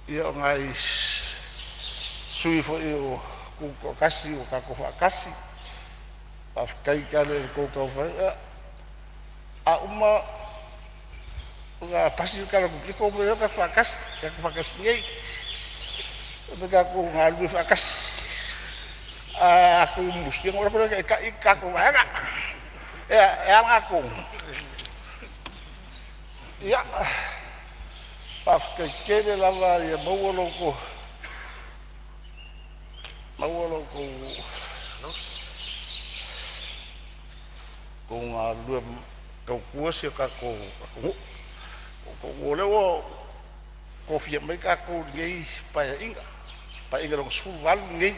Ia o nai sui usufono foi o Tutoatasi ua tatou faatasi, faafetai tele i le tou taumafaiga. A uma ona pasi le Tala o le Tupe, ia outou omai loa tatou faatasi, tatou faatasi nei ma tatou galulue faatasi. Ae a outou musumusuina ona ou alu atu lea e taitai le tatou Vaega. E a lena tonu? Ia, faafetai tele lava. Ia maua lo outou galulue e tautua si o tatou atunuu. O lea ua tofia mai tatou i lenei Paeaiga, Paeaiga Lona XVIII lenei.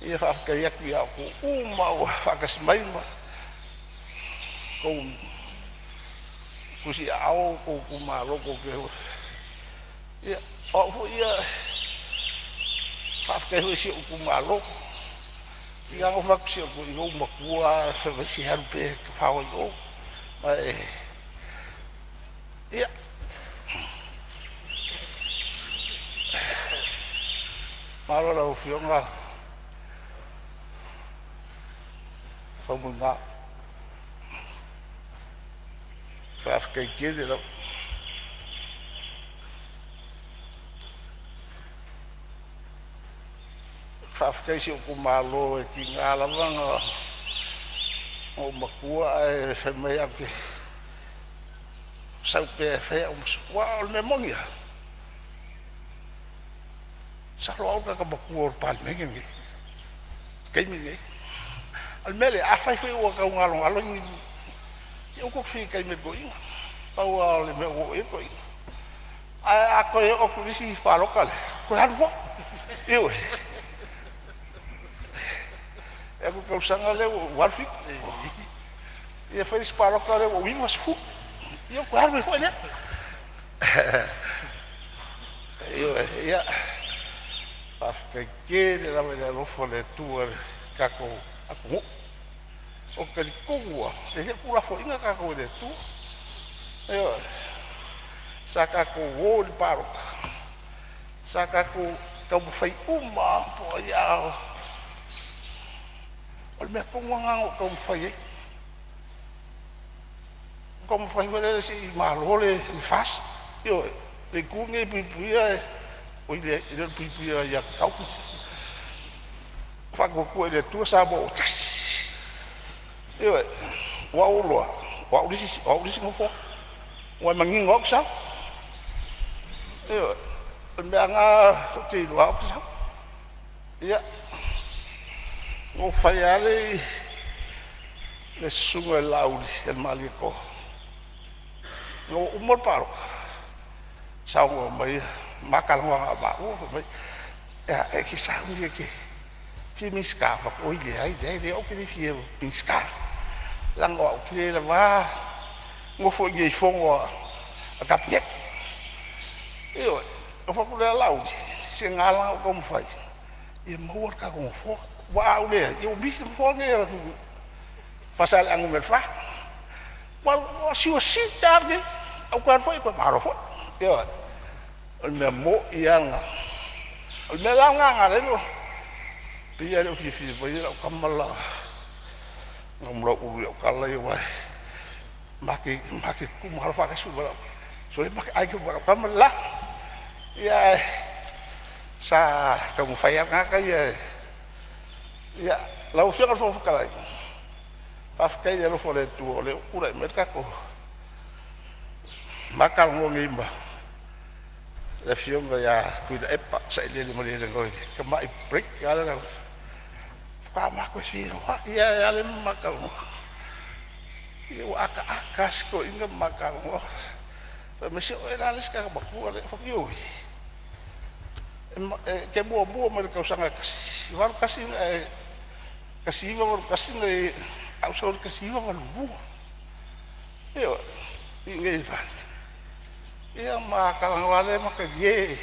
Ia faafetai atu ia outou uma ua faatasi mai ma outou tusiaao o outou itumalo tou te… Ia, o au foi ia e faafetai foi i si ou itumalo. E pei lava ona ou fai atu i si ou toeaina, ua ou matua lava fai mai se alu pea e tafao ai i o. Ae ia, malo i lau Afioga Faumuina, faafetai tele lava. Faafetai i si ou itumalo e tiga lava ona ou matua ae fai mai au te sau pea e fai au ma sui. Aua o le mea moni lava, masalo o au le tagata matua o le Palemene lenei i le taimi lenei. A o le mea lea, afai foi ua tau galogalo ni… ia aua tou te fesilitai i mea a toeaiina. Pau lava o le mea ua oo i ai toeaiina. Ae a toe oo atu i le isi palota lea, toe alu foi. Ioe. E alu atu i le tausaga lea ua 87, ia fai le isi palota lea ua ou 90, ia ou toe alu ai foi lea. Ioe. Ia faafetai tele lava i le alofa o le Atua i le tatou atunuu. Ou te talitonu lava, e le o tuulafoaina tatou e le Atua. Ioe. Sa tatou o i le palota, sa tatou taumafai uma lava po o ai a… O le mea tonu lava lena na ou taumafai ai, na ou taumafai foi lele se i malo le FAST, ioe, le itu lenei e puipuia oi leai e le o le puipuia o aiatatau, Faatuatua i le Atua Samoa ua Tasi. Ioe. Aua ua ou iloa o au le isi nofoa, ua manino lava ou te sau. Ioe. O le mea lava lena ou te iloa lava ou te sau. Ia, na ou fai lava le susuga i le Laauli ia le Malietoa, ina ua uma le palota, saunoa mai ma talanoa na o maua, fai mai, “E a, e te sauni e te fia Minisita?” Ou fai atu, “Oi leai, leai o au ou te le fia Minisita, leaga o au ou te le lava nofo i inei i fono a le Kapeneta.” Ioe. Ou fai atu lea, “Laauli, se na ala ona ou taumafai ia maua le tatou nofoa, aua a ou leai, ia ua misi le nofoa lenei a Faasaleleaga 4. Ua sure seat a lenei, a ou toe alu foi e toe malo foi.” Ioe. O le mea moꞌi lava lena. O le mea la lena na ala ai ona pei lava e le o fiafia mai lau tama le la Namulauulu i au tala ia, aua ma te tutumalo faatasi uma ma lau… Sole ma te aiga ma lau tama le la. Ia ae sa taumafai lava le tagata ia e… Ia, lau Afioga i le Fofoga Fetalai, faafetai i le alofa o le Atua o lea ua tulai mai le tatou ma talanoa nei ma le Afioga ia Tuilaepa Sailele Malielegaoi i le tamai break lava lea na faatoa ma toe feiloai lava lea ma ma talanoa. Ia ua ataata lava si toeaina ma ma talanoa, fai mai, “Se o oe la le isi tagata matua lea.” Ou fai atu, “Ioe, e te muamua mai le tausaga e 81 na e 1981 na e… ae ou sau i le 1982.” Ioe, i inei i le Palemene. Ia ona ma talanoa loa lea ma talie.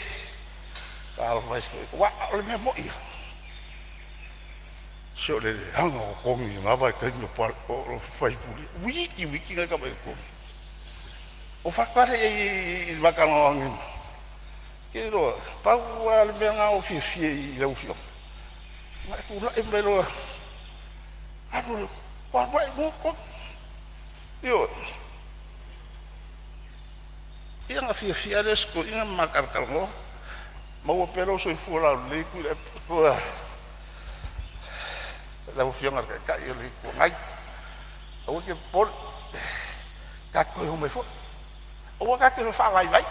Talofa e i si toeaina. Aua o le mea moni lava, se o le leaga o togi i lena vaitaimi o faipule, witiwiti nai tamai totogi. Ou fai atu lava lea i ai i le ma talanoaga Te iloa, pau lava le mea lena ou te fiafia ai i lau Afioga, na e tulai mai loa, alu alu ai i luga tonu. Ioe. Ia ona fiafia lava lea o si toeaina ma ma talatalanoa, maua pea lou soifua laulelei Tuilaepa, lau Afioga i le Taitai o le Itu Agai. Aua e te popole, tatou te toe omai foi. Aua ta te faavaivai,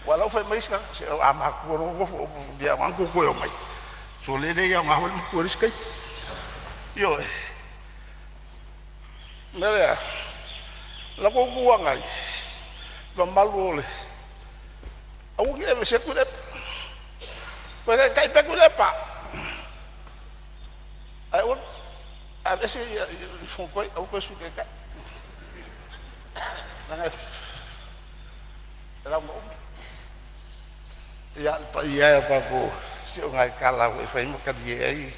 aua o la e ua fai mai isi tagata, se a matutua loa ona nofo e aoga ona outou toe omai. Sole, e le aoga foi le matua i le isi taimi. Ioe. O le mea lea, o la outou Itu Agai, le mamalu o le… Aua ne i aveesea Tuilaepa, toe taitai pea Tuilaepa, ae aua le… aveese le Fofoga Fetalai aua le toe Sui Taitai leaga e lauga umi. Ia, le paia e o tatou, se o nai tala lava e fai ai ma talie ai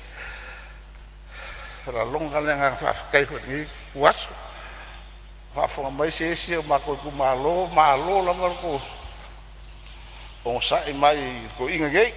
e lagona le agaga faafetai foi i lenei ituaso, a o faafofoga mai se isi o matou itumalo, malo lava le onosai mai i le toeaina nei.